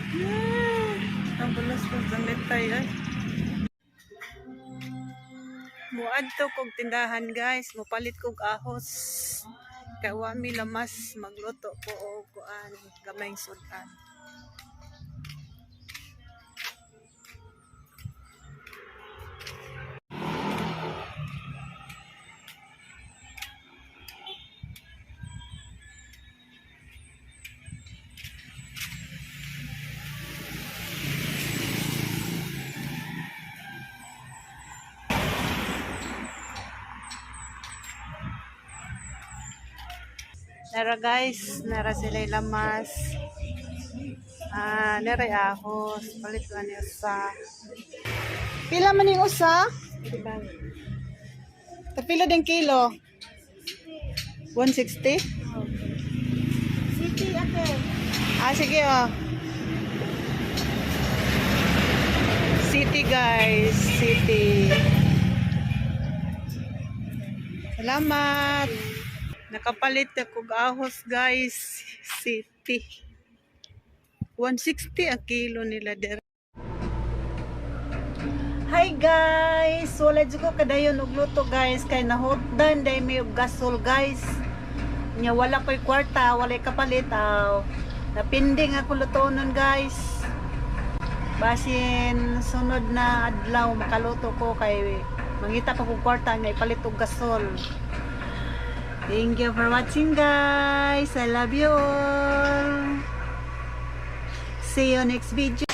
Yeah. Ang bulos ko sa netay ay. Muadto kog tindahan, guys, mupalit kog ahos. Kay wa mi lamas, magluto ko og kuan, gamayng sudan. Nara guys, nara sila lamas. Ah, nara ahos, palit ko ani usa. Pila man ning usa? Pila din kilo? 160? City, ate. Ah, sige oh. City guys, city. Salamat. Nakapalit ako og ahos, guys. City. 160 ang kilo nila der. Hi guys! Wala jud ko kadayon og luto, guys, kay nahutdan day mi og gasol, guys. Nya wala ko'y kwarta, wala kapalit aw. Napinding ako lutonon, guys. Basin sunod na adlaw makaluto ko kay mangita pa kog kwarta nga ipalit og gasol. Thank you for watching, guys. I love you all. See you next video.